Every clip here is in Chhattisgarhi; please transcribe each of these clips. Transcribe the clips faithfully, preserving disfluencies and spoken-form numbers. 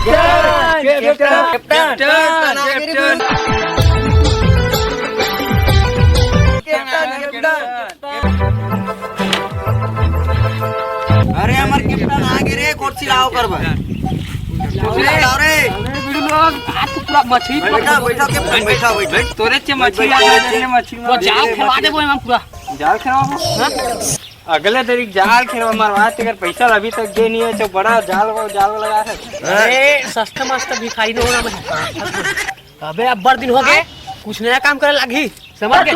Captain, captain, captain, captain, captain. अरे, हमर कैप्टन आ गे रे, कोट सिलाओ करबा। कोट सिलाओ रे। आज तो पूरा मछली बैठा, बैठा, कैप्टन, बैठा, बैठा। तोरे चे मछली आ गया, मछली वो जाल खेलवा दे, वो हम पूरा। जाल खेलवा, हाँ? अगले तारीख जाल खेलवा मरवा, तेकर पैसा अभी तक दे नहीं है, तो बड़ा जाल वो, जाल लगा है। अरे, सस्ता मस्त भिखारी नहीं होना मैं। अबे, अब्बड़ दिन हो गए, कुछ नया काम करे लागी, समझ गए?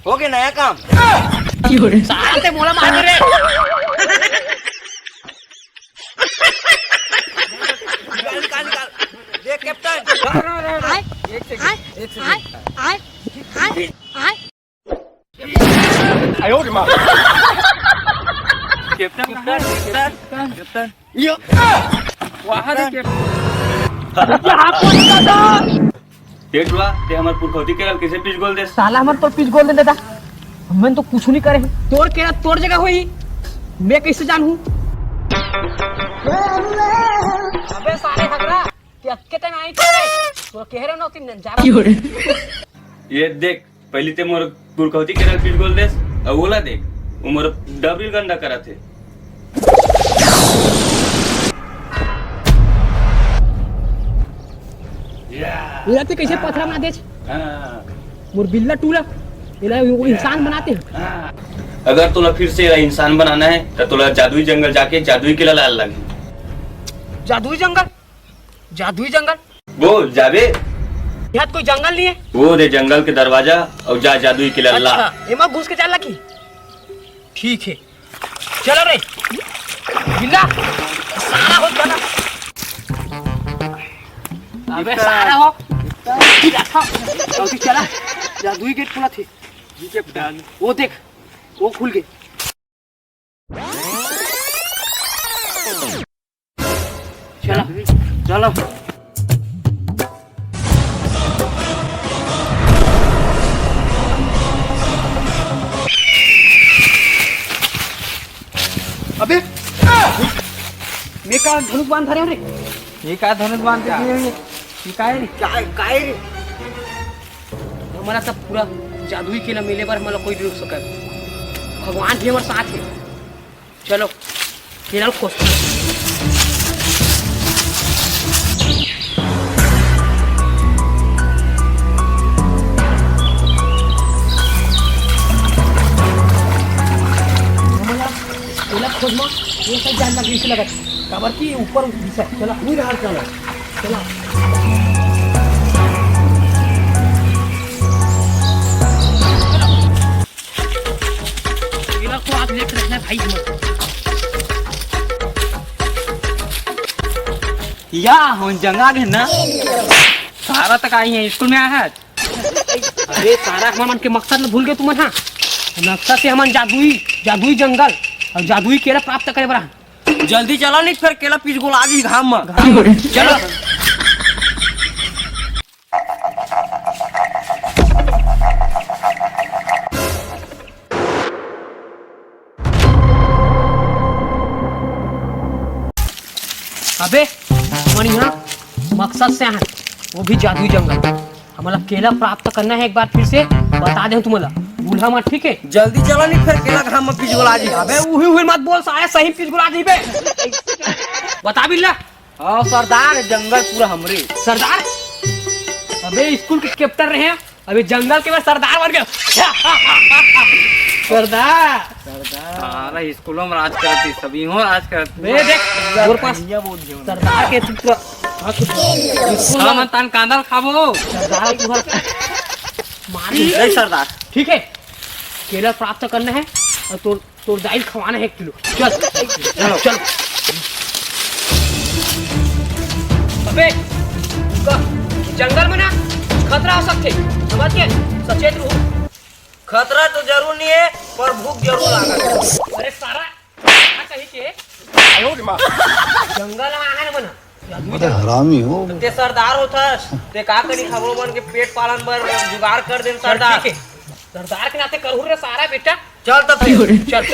हो गए नया काम। साला ते मोला मार रे। निकाल, निकाल, निकाल। देख, कैप्टन। आय, एक सेकंड, आय, एक सेकंड। आय, आय, आय, आय। Captain, captain, captain, captain. यो। वहाँ रे, कैप्टन। देख बा, ते हमर पुरखौती केरा ल कइसे पिसगोल देस? साला हमर तोर पिसगोल दे दादा, हमन तो कुछ नहीं करे। तोर केरा तोर जगह होई, मैं कैसे जानहूँ? अबे साले हगरा, ते अक्के तक आई करे, तो कह रहे ना कि जा रहा। ये देख, पहली ते मोर पुरखौती केरा ल पिसगोल देस, अउ ओला देख, वो मोर डबरी ल गंदा करत हे। एला ते कैसे पथरा बना देच? हाँ। मोर बिल्ला टूरा, एला वो इंसान बनाते हैं। अगर तोला फिर से एला इंसान बनाना है, तो तोला जादुई जंगल जाके जादुई केला लाल लगे। जादुई जंगल? जादुई जंगल? बोल, जाबे। यहाँ तो कोई जंगल नहीं है। वो दे जंगल के दरवाजा अउ जा जादुई केला ला। अच्छा, एमा घुस के जा लगी। ठीक है, चलो रे। बिल्ला, सारा हो चला। अबे सारा हो। अभी चला। जादुई गेट खुला थी। वो देख, वो खुल गए। चलो, चलो। अबे, मैं का धनुष बाण धरे हंव रे? ये का धनुष बाण के दिए हुए? ये का है रे? का, का है रे? हमला सब पूरा जादुई केला मिले बर हमला कोई नहीं रोक सकत। भगवान भी हमर साथ है। चलो, केला ल खोज। हमला केला खोज म ये सब जान लगी इसे लगत। काबर की ऊपर दिशा। चला, नहीं रहा, चला। चला। केला को आज लेके रखना है भाई हमर। या, हम जंगा गे ना। सारा तक आई है, स्कूल में आया है। अरे, सारा हमर मन के मकसद ल भूल गए तुमन, हाँ? मकसद से हमन जादुई, जादुई जंगल अउ जादुई केला प्राप्त करे बर आए। जल्दी चला, नहीं फिर केला पिसगोला जी घाम में। चलो। अबे, हमन यहाँ मकसद से आए, वो भी जादुई जंगल। हमला केला प्राप्त करना है एक बार फिर से, बता दे तुमला। भूलहा मत, ठीक है? जल्दी चला, नहीं फिर केला घाम में पिसगोला जी। अबे, उही उही मत बोल, साले सही पिसगोला जी बे। बता बिल्ला। हाँ सरदार, जंगल पूरा हमरे। सरदार? अबे स्कूल के कैप्टन रहे हैं, अबे जंगल के सरदार बन गए। सरदार। सरदार। सारा स्कूलों में राज करती, सभी हो राज करती। बे देख, मोर पास सरदार के तू पूरा, हाँ, स्कूल में हम तन कांदल खाबो। सरदार तू हर मार दे। नहीं सरदार। ठीक है, केला प्राप्त करना है और तोर तोर दाई ल खवाना है एक किलो। चल, चलो, चल। अबे, रुका। जंगल में ना खतरा हो सकथे, समझ के? सचेत रहू। खतरा तो जरूर नहीं है, पर भूख जरूर लागत है। अरे सारा, का कही के? जंगल में आना है बना। बड़ा हरामी हो। ते सरदार होथस, ते का करी, हमरो मन के पेट पालन बर जुगाड़ कर देन सरदार। ठीक है। सरदार के नाते करहु रे सारा बेटा। चल तब फिर। चल।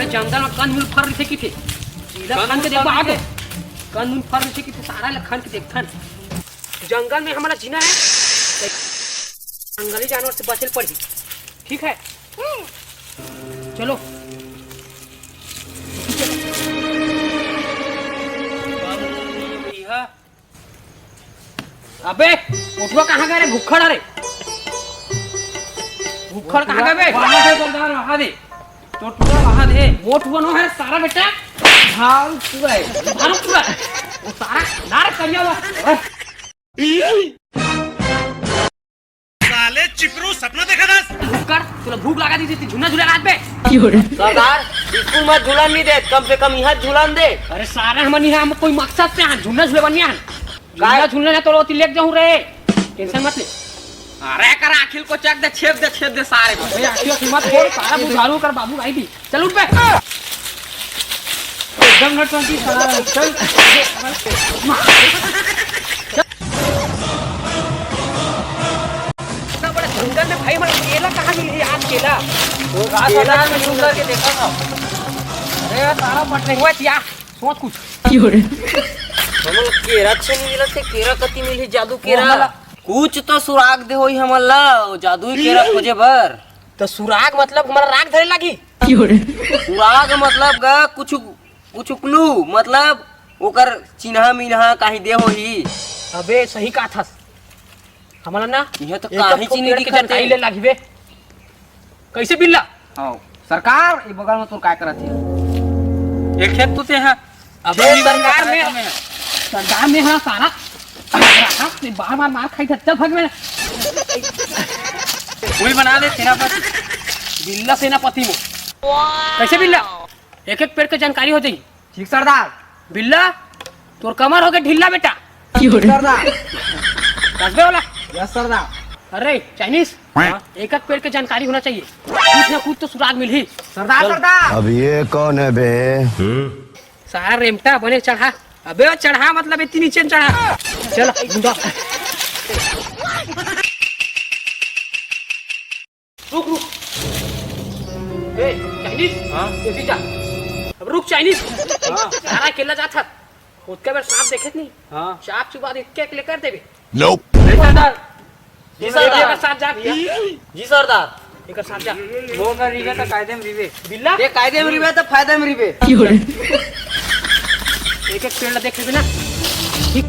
जंगल में कंद मूल फर रहिथे किथे। इला कंद खन के मूल देखबा फर आगे। रहिथे। कंद मूल फर रहिथे किथे, सारा ला खन के देखथन। जंगल में हमला जीना हे, जंगली जानवर से बचे ल पड़ही। ठीक हे, चलो। अबे, मोटुआ कहाँ गे रे? भुक्खड़ रे, भुक्खड़ कहाँ गे बे? वहाँ दे, सरदार, वहाँ दे। तो टूरा वहाँ दे। मोटुआ नो हे सारा बेटा। भाव टूरा हे। भाव टूरा। वो सारा नार करिया हुआ। साले चिपरू, सपना देखा था। भुक्खड़, तोला भूख लगा दिस, झुन्ना झूला रात बे। सरदार, स्कूल में झूलन नहीं दे, कम से कम यहाँ झूलन दे। अरे सारे हमन यहाँ हम कोई मकसद से हाँ झुन्ना झूले बनिया है। काय? झूलना, झूलना ना तो रोटी लेके जाऊं रे। टेंशन मत ले। अरे कर आखिल को चक दे, छेद दे, छेद दे सारे को। अरे आखिल की मत बोल, सारा बुझारू कर बाबू भाई भी। चल उठ बे। एकदम नटंकी सारा, चल। इतना बड़ा जंगल में भाई, हमारा केला कहाँ मिली आज, केला? वो रात केला बाजार में में घूम करके देखा था। अरे यार, सारा पट नहीं हुआ क्या? सोच कुछ। हमन ला केरा अच्छे नहीं मिलत हे, केरा कति मिलही जादू केरा? वो हमला कुछ तो सुराग दे होई हमन ला, वो जादुई केरा खोजे बर। तो सुराग मतलब हमारा राग धरे लागी? सुराग मतलब गा कुछ, कुछ क्लू, मतलब ओकर चिन्हा मिन्हा काहीं दे होही। अबे सही कहा थस। हमला ना इहाँ तो एक काहीं ठो चीज नहीं पेड़ के दिखत जानकारी हे। ले लागी बे। कैसे बिल्ला? हाँ, सरकार, ये बगल में तोर काय करत हे? एक खेत तो ते है। अबे सरकार में, सरकार में हाँ सारा। ते बार बार मार खाई था, चल भाग में। वही बना दे सेनापति। बिल्ला सेनापति वो। कैसे बिल्ला? एक एक पेड़ के जानकारी हो जाई। ठीक सरदार। बिल्ला, तोर कमर हो गए ढिल्ला बेटा। सरदार। कसबे वाला। यस सरदार। अरे चाइनीज, हाँ? एक एक पेड़ के जानकारी होना चाहिए, कुछ ना कुछ तो सुराग मिलही। सरदार, चल। सरदार। अब ये कौन है बे? सारा रेमटा बने चढ़ा। अबे वो चढ़ा मतलब इतनी नीचे चढ़ा। चल गुंडा। रुक, रुक। ए, चाइनीज? हाँ? ये पीछा। अब रुक, चाइनीज। हाँ। सारा केला जात था। खुद के बेर सांप देखे नहीं। हाँ। सांप चुबा दे, केक लेकर देबे। Nope। नहीं, सरदार। जी, सरदार। एकर साथ जा भैया। जी, सरदार। एकर साथ जा। वो कर रिबे तो कायदे में रिबे। बिल्ला? ये कायदे में रिबे तो फायदे में रिबे। एक एक पेड़ ला देख लेबे ना। ठीक।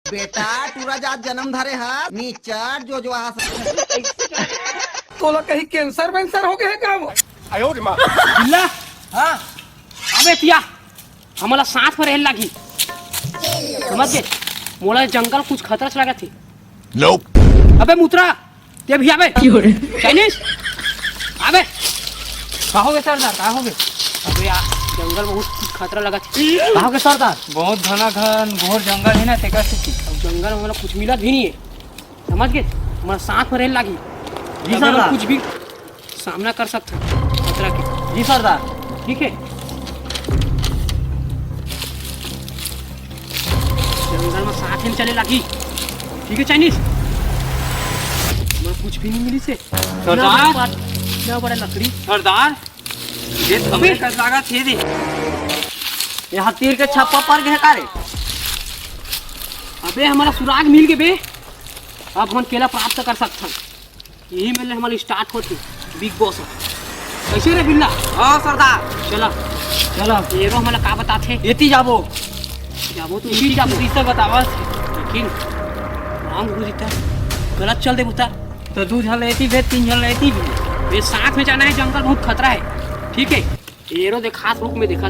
बेटा, टूरा जात जन्म धरे हस, निचट जो जो आस। तोला कहीं कैंसर वैंसर हो गए का वो? बिल्ला, हाँ। अबे तिया, हमला साथ में रहन लागी। समझ गए? मोला जंगल कुछ खतरा से लगा थी। Nope। अबे मुतरा, ते भी आबे। चाइनीज, आबे। का हो गए सरदार, का हो गए? अबे यार, जंगल बहुत कुछ खतरा लगा थी। का हो गए सरदार? बहुत घना घन घोर जंगल है ना, तेकर से थी। अब जंगल में मतलब कुछ मिला भी नहीं है, समझ गए? हमारा साथ में रहन लागी। जी अगर सरदार। कुछ भी सामना कर सकत हन खतरा के। जी सरदार। ठीक है, जंगल में साथ ही चले लागी। ठीक है चाइनीज, मैं कुछ भी नहीं मिली से। सरदार। ना बड़ा, ना बड़ा लकड़ी। सरदार, ये कमरे का लागत हे दे। यहाँ तीर के छप्पा पर गए का रे? अबे हमारा सुराग मिल गए बे, अब हम केला प्राप्त कर सकत हन। यही मेले हमारी स्टार्ट होती, बिग बॉस। कैसे रे बिल्ला? हाँ सरदार। चला। चला। ये रो हमारा का बताथे? एती जाबो। जाबो तो एती एती जाबो। तू इसे बतावस। लेकिन राम गुरु जी था, गलत चल दे बुता। तो दू झन एती बे, तीन झन एती बे। ये साथ में जाना है, जंगल बहुत खतरा है। ठीक है, ये रो देखा, रुक में देखा।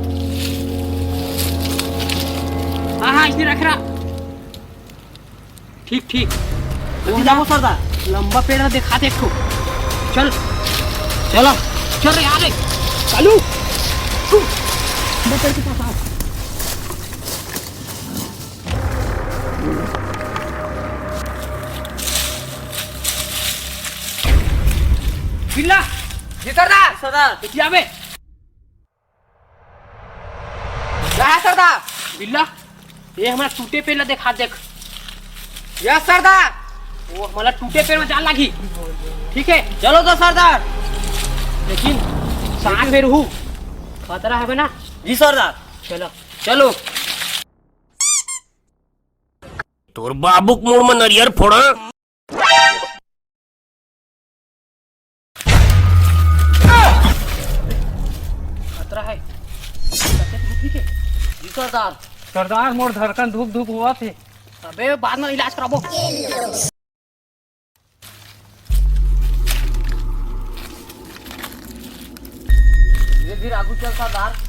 हाँ, हाँ, इसने रख रहा। ठीक, ठीक। जल्दी जाओ सरदार। लंबा पेड़ दिखा दे एक ठो। चल। चलो। चल रे, आ रे। कालू। तू। लंबा पेड़ के पास आ। बिल्ला। जी सरदार। सरदार। एती आबे। का हे सरदार? बिल्ला, ये हमर टूटे पेड़ ला देखा देख। यस सरदार। वो हमला टूटे पेड़ में जान लागी। ठीक है, चलो तो सरदार। लेकिन साथ में रहू, खतरा हवे ना। जी सरदार। चलो। चलो। तोर बाबूक मुड़ में नरियर फोड़ा। खतरा है। तबियत नहीं ठीक है? जी सरदार। सरदार, मोर धड़कन धुक धुक होवत हे। अबे, बाद में इलाज कराबो। धीरे धीरे आगू चल सरदार।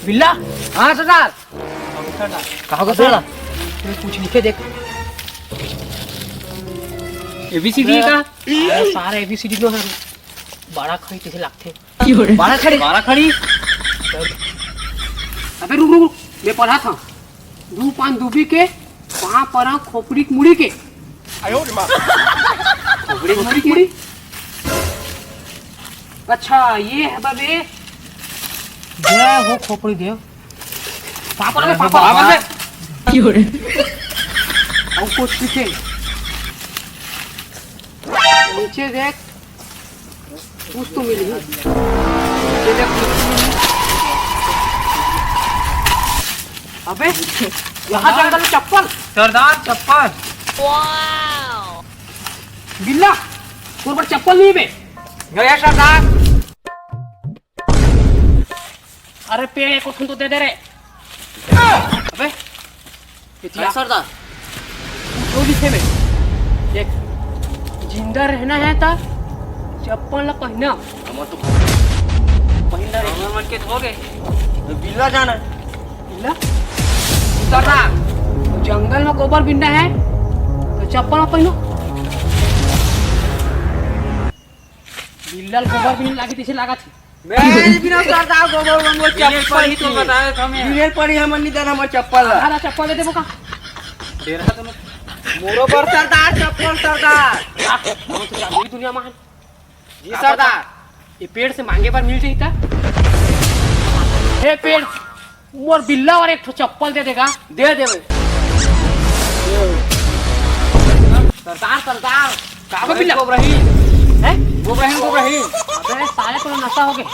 बिल्ला। हाँ सरदार। कहाँ का सरदार? तू कुछ लिखे देख। एबीसीडी का? अरे सारा एबीसीडी नो हे। बाड़ा खड़ी कइसे लागथे? बाड़ा खड़ी? बाड़ा खड़ी? अबे रुक, रुक, रुक। मैं पढ़ा था। दू पान दूबी के, पाँव परा खोपड़ी के मुड़ी के। खोपड़ी के मुड़ी के? अच्छा, ये है बबे। जय हो खोपड़ी देव। पापा रे, पापा। पापा रे। अउ कुछ पीछे। नीचे देख। कुछ तो मिली। ये देख, कुछ तो मिली। अबे, यहाँ जंगल में चप्पल। सरदार, चप्पल। बिल्ला, तोर बर चप्पल नहीं बे। गया सरदार। अरे पेड़ एको ठन तो दे दे रे। अबे, एती आ। सरदार। कुछो लिखे में। देख, जिंदा रहना है त चप्पल ला पहिना। हमर तो पहिन ले रे। हमर मन के तो हो गए। तो बिल्ला जाना। बिल्ला? सरदार, जंगल में गोबर बिनना है, तो चप्पल ला पहिनो। बिल्ला ल गोबर बिने लागी तइसे लागत हे। मैं बिना सरदार गोबर उबर मोर बिने चप्पल पड़ी तो नहीं। बताए था मैं। बिने पड़ी हमर निदन हमर चप्पल ला। आधा चप्पल दे देबो का? डेरा तो नहीं। मोरो बर सरदार चप्पल सरदार। हम तो जादुई दुनिया में हन। जी सरदार। ये पेड़ से मांगे बर मिल जाई त? हे पेड़, मोर बिल्ला बर एक ठो चप्पल दे देगा। दे देबे। सरदार, सरदार। का हो बिल्ला? गोबरहीन। हैं? गोबरहीन, गोबरहीन। अबे साले, तोला नशा हो गए।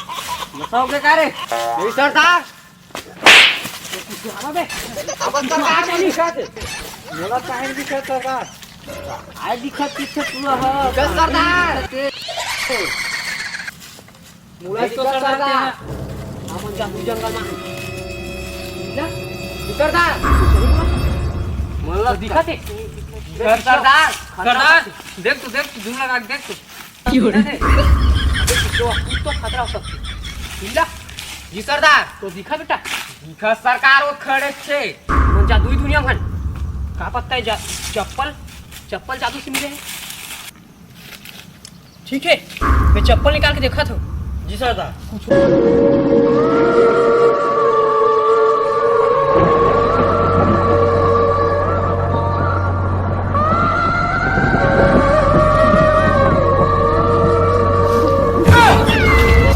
नशा हो गए का रे? नहीं सरदार। अबे, अब सरदार नहीं दिखाते। मोला काहे नहीं दिखाते सरदार? आए दिखत पीछे पूरा हो। चल सरदार। मुला इसको सरदार सरदार। तेरा। हमन जाबो जंगल में। जा, सरदार। मोला तो दिखत हे। सरदार। सरदार, देख तो, देख तो, zoom लगा के देख तो। क्यों रे? दिखत हे? अबे, तो, तो खतरा हो सकथे। बिल्ला। जी सरदार। तो दिखा बेटा। दिखा सरकार, वो खड़े छे। हमन जादुई दुनिया में हन। का पता हे जा-, चप्पल, चप्पल जादू से मिले हे। ठीक हे, मैं चप्पल निकाल के देखात हूँ। जी सरदार। कुछ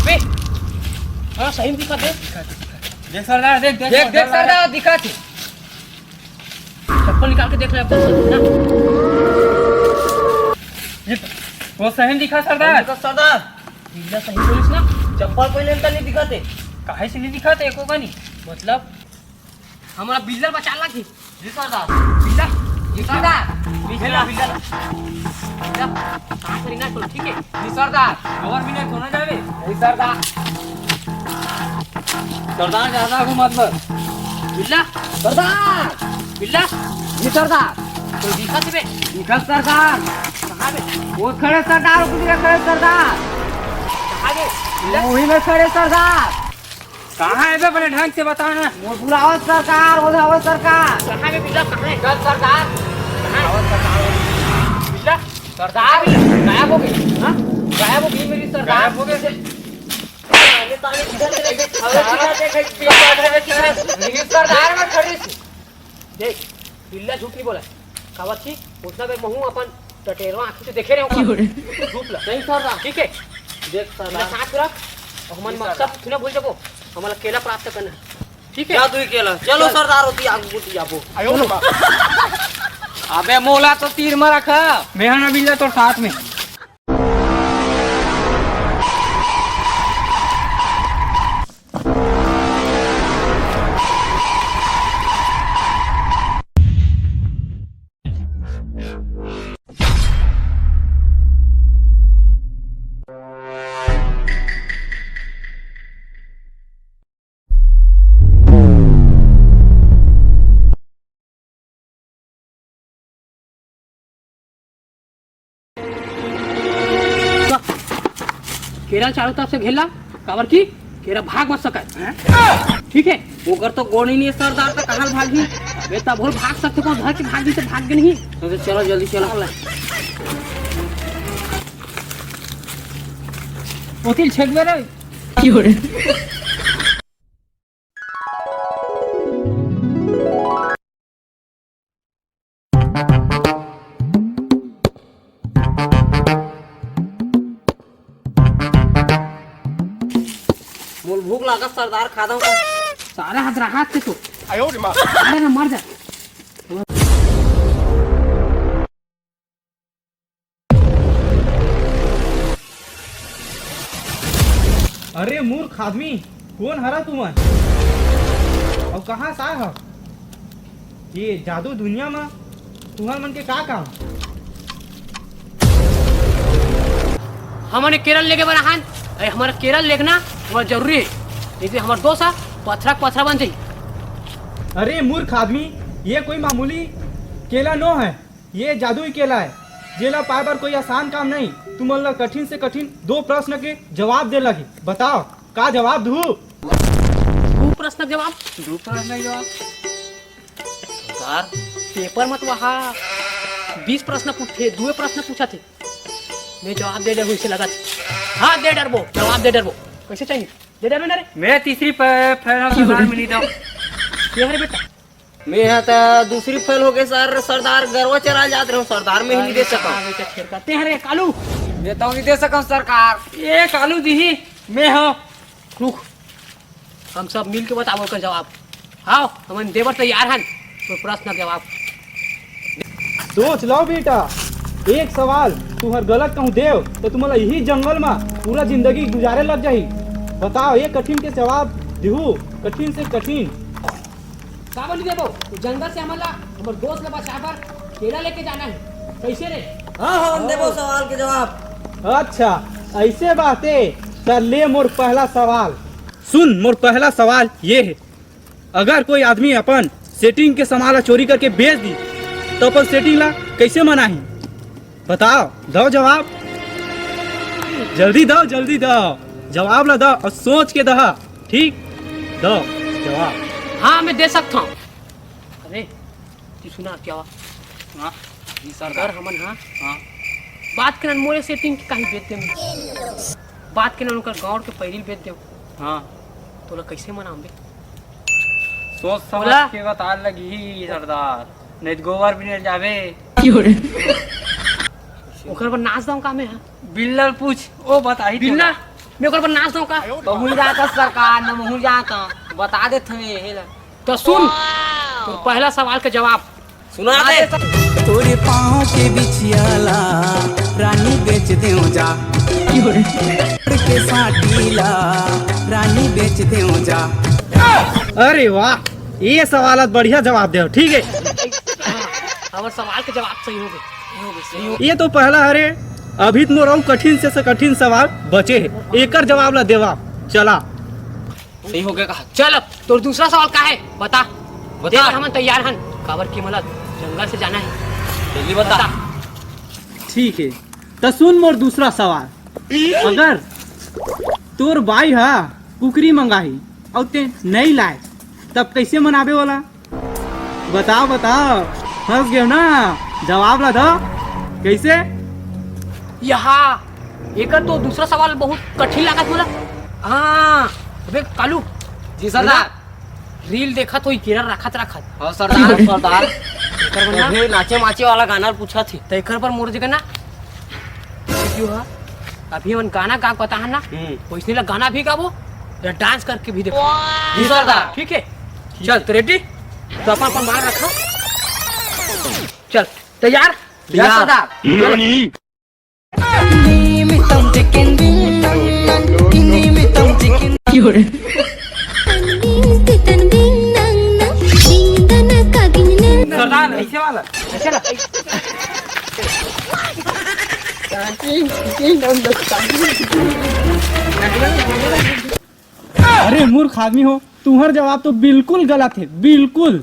बे, हाँ, सही में दिखा दे। देख सरदार, देख, देख, देख, देख सरदार, दिखा दे। चप्पल निकाल के देख ले अपन ना। ये तो, वो सही दिखा सरदार। सही दिखा सरदार। बिल्ला सही बोलिस ना? चप्पल पहले तो नहीं दिखाते। काहे से नहीं दिखाते एको का नहीं? मतलब, हमारा बिल्ला बचा ला की? जी सरदार। बिल्ला, जी सरदार। बिल्ला, बिल्ला। बिल्ला, काम करी ना तो ठीक है। जी सरदार। और भी नहीं सोना जावे। जी सरदार। सरदार, ज्यादा आगू मत बढ़। बिल्ला। सरदार। बिल्ला। जी सरदार। तो दिखा थे बे। दिखा सरदार। वो खड़े सरदार, वो खड़े सरदार। कहाँ गए? वही में खड़े सरदार। कहाँ है बे? बड़े ढंग से बता ना। वो बुलावत सरकार, वो धावत सरकार। कहाँ है बिल्ला? कहाँ है? चल सरदार। कहाँ है? बिल्ला? सरदार गायब हो गए। हाँ? गायब हो गई मेरी सरदार। गायब हो गए। अरे ताले किधर चले गए? अरे किधर देखे? सरदार में खड़ी थी। देख, बिल्ला झूठ नहीं बोला। काबर कि उतना बेर महू अपन टटेरवा आँखी से देखे रहे हो। झूठ ला। नहीं सरदार। ठीक है? देख सरदार। साथ रख, और हमन मकसद तू ना भूल जाबो। हमला केला प्राप्त करना है। ठीक है? जा तू ही केला। चलो चल। सरदार होती आगू गुटी जाबो। अबे मोला तो तीर में रखा। मैं हूं ना बिल्ला तोर साथ में। केरा चारों तरफ से घेर ला, काबर कि केरा भाग मत सकय। ठीक है, ओकर तो गोनी नहीं सरदार, तो कहाँ भागी? बेटा भोल भाग सकते, कौन घर के भागी से भाग गए नहीं। तो चलो जल्दी चलो। ओतिल छेक बेरे। मोल भूख लागत सरदार, खा दो का? सारा हाथ रहा हाथ से तो। आयो रे माँ। अरे ना मर जा। अरे मूर्ख आदमी, कोन हरा तुमन? अउ कहाँ से आए हव? ये जादू दुनिया म तुहर मन के का काम? हमन केरल लेगे बर आहन। अरे हमर केरल लेगना हमर जरूरी है, जैसे हमर दोस्त ह पथरा के पथरा बन जाई। अरे मूर्ख आदमी, ये कोई मामूली केला नो है। ये जादुई केला है, जेला पाए बर कोई आसान काम नहीं। तुमन ला कठिन से कठिन दो प्रश्न के जवाब दे लगी। बताओ, का जवाब दूँ? दू प्रश्न के जवाब? दू प्रश्न के जवाब? सरदार, पेपर म तो वहाँ बीस प्रश्न पूछथे, दुए प्रश्न पूछथे। मैं जवाब दे डरबो, इसे लगत। हाँ, दे डरबो, जवाब दे डरबो। कैसे चाहिए? दे डरबो ना रे। मैं तीसरी प-, फेल हूँ, सरदार, मैं नहीं दो। ये हरे बेटा, मैं ह त दूसरी फेल हो गए सर, सरदार गरवा चरा जात रहे सरदार, मैं ही नहीं दे सका। अरे, तो छेड़का ते हरे कालू। मैं तो नहीं दे सका सरकार। ये कालू दी ही, मैं हो। रुक, हम सब मिल के बताबो ओकर जवाब। हाँ, हमन देबर तैयार हन। तो प्रश्न के जवाब। सोच लो बेटा, एक सवाल तुहर गलत कहूँ देव, तो तुम्हारा यही जंगल में पूरा जिंदगी गुजारे लग जाही। बताओ, ये कठिन के जवाब दिहू, कठिन से कठिन। काबर नहीं देबो? तो जंगल से हमन ला, हमर दोस्त ला बचाए बर केला लेके जाना है। कैसे रे? हाँ, हाँ, हम देबो सवाल के जवाब। अच्छा, ऐसे बात है। त ले मोर पहला सवाल। सुन, मोर पहला सवाल ये है, अगर कोई आदमी अपन सेटिंग के सामान ला चोरी करके बेच दी, तो अपन सेटिंग ला कैसे मनाही? बताओ, दो जवाब। जल्दी दो, जल्दी दो। जवाब ला दो और सोच के दो। ठीक? दो जवाब। हाँ, मैं दे सकता हूँ। अरे, तू सुना क्या हुआ? हाँ, जी सरदार। अगर हमन, हाँ, हाँ। बात के ना मोरे सेटिंग के कहीं बेच दे, बात के ना उनकर गाँव के पैरी बेच दे, हाँ। तोला कैसे मनाम बे? सोच समझ बोला। के बता लगी सरदार, नहीं तो गोबर भी नहीं जावे। ओकर पर नाच दऊं का मैं, हाँ? बिल्ला ल पूछ, ओ बताही बिल्ला, तोला। मैं ओकर पर नाच दऊं का? महूँ जाता सरकार, न महूँ जाता। बता देत हमें, हे ला। तो सुन, तोर पहला सवाल के जवाब। सुना दे। तोरे पाँव के बिछिया ला रानी बेच देव जा। तोड़ के साटी ला रानी बेच देव जा। अरे वाह, ये सवाल आज बढ़िया जवाब दे, ठीक है। हमर सवाल के जवाब सही हो गए, सही हो गए, सही हो गए। ये तो पहला हरे, अभी तो मोर अउ कठिन से, से कठिन सवाल बचे है, एकर जवाब ला देवा। चला। सही हो गया कहा। चल, अब तोर दूसरा सवाल का है, बता। बता। देख, हमन तैयार हन, काबर कि मतलब जंगल से जाना है। जल्दी बता। बता। ठीक हे, त सुन मोर दूसरा सवाल। अगर तोर बाई ह कुकरी मंगाही अउ ते नइ लाय, तब कइसे मनाबे ओला? बताव, बताव, फंस गेव ना? जवाब ला दव। कइसे? यहाँ एकर तो दूसरा सवाल बहुत कठिन लागत मोला। हाँ, अबे कालू, जी सरदार। रील देखत होही केरा रखत रखत। हाँ सरदार, सरदार। एकर बर ना, अभी नाचे माचे वाला गाना पूछत हे। त एकर बर मोर जगह ना, क्यों हा? अभी हमन गाना गा के बताहन ना, हम्म। वइसने ला गाना भी गाबो या डांस करके भी देखो। जी सरदार। ठीक है, चल तो रेडी, तो अपन अपन मार रखा। चल तैयार। जी सरदार। सरदार, ऐसे वाला, ऐसे वाला। अरे मूर्ख आदमी हो, तुम्हार जवाब तो बिल्कुल गलत है, बिल्कुल।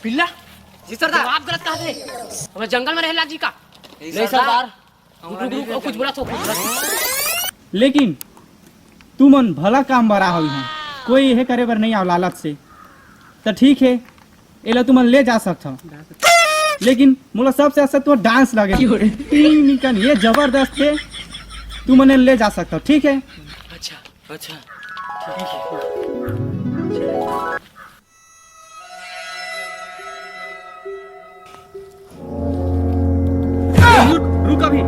पिल्ला, जी सरदार। जवाब गलत कहा थे। हमें जंगल में रहे लाग जी का? नहीं सरदार। रुक, रुक, रुक, कुछ बोला तो, कुछ बोला तो। लेकिन तुमन भला काम बर आ हव इहाँ, कोई यह करे बर नहीं आव लालच से। त ठीक है, एला तुमन ले जा सकत हव, लेकिन मोला सबसे अच्छा तो डांस लगे। टीम निकन ये जबरदस्त है, तुमन एला ले जा सकत हव, ठीक है? अच्छा, अच्छा, ठीक है। रुक, रुक अभी।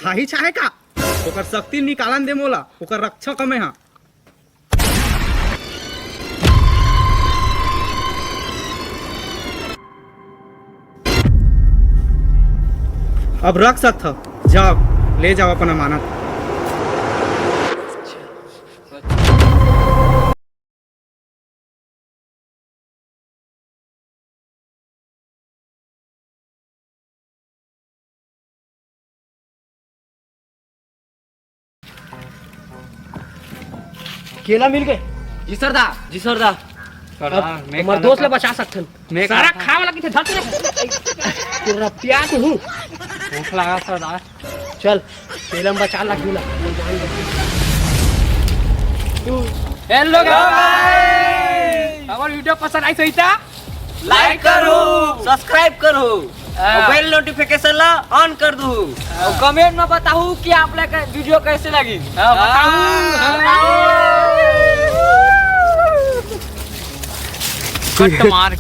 हाही चाहे का? ओकर शक्ति निकालन दे मोला, ओकर रक्षक मैं हा। अब रख सकत हव, जाव, ले जाव अपन अमानत। केला मिल गए। जी सरदार। जी सरदार। सरदार, अब मैं हमारे खाना दोस्त ला खा- बचा सकथन। मैं सारा खाना खा- खावा लगी थे, धर तेरे। तेरा प्यास हूँ। भूख लगा सरदार। चल, केला में बचा ला, केला। हेलो गाइस, अगर वीडियो पसंद आई सही था, लाइक करो, सब्सक्राइब करो, हाँ। और बेल नोटिफिकेशन ला ऑन कर दो, हाँ। और कमेंट में बताओ कि आप लोग का वीडियो कैसे लगी। हाँ, बताओ। हाँ। कट मार।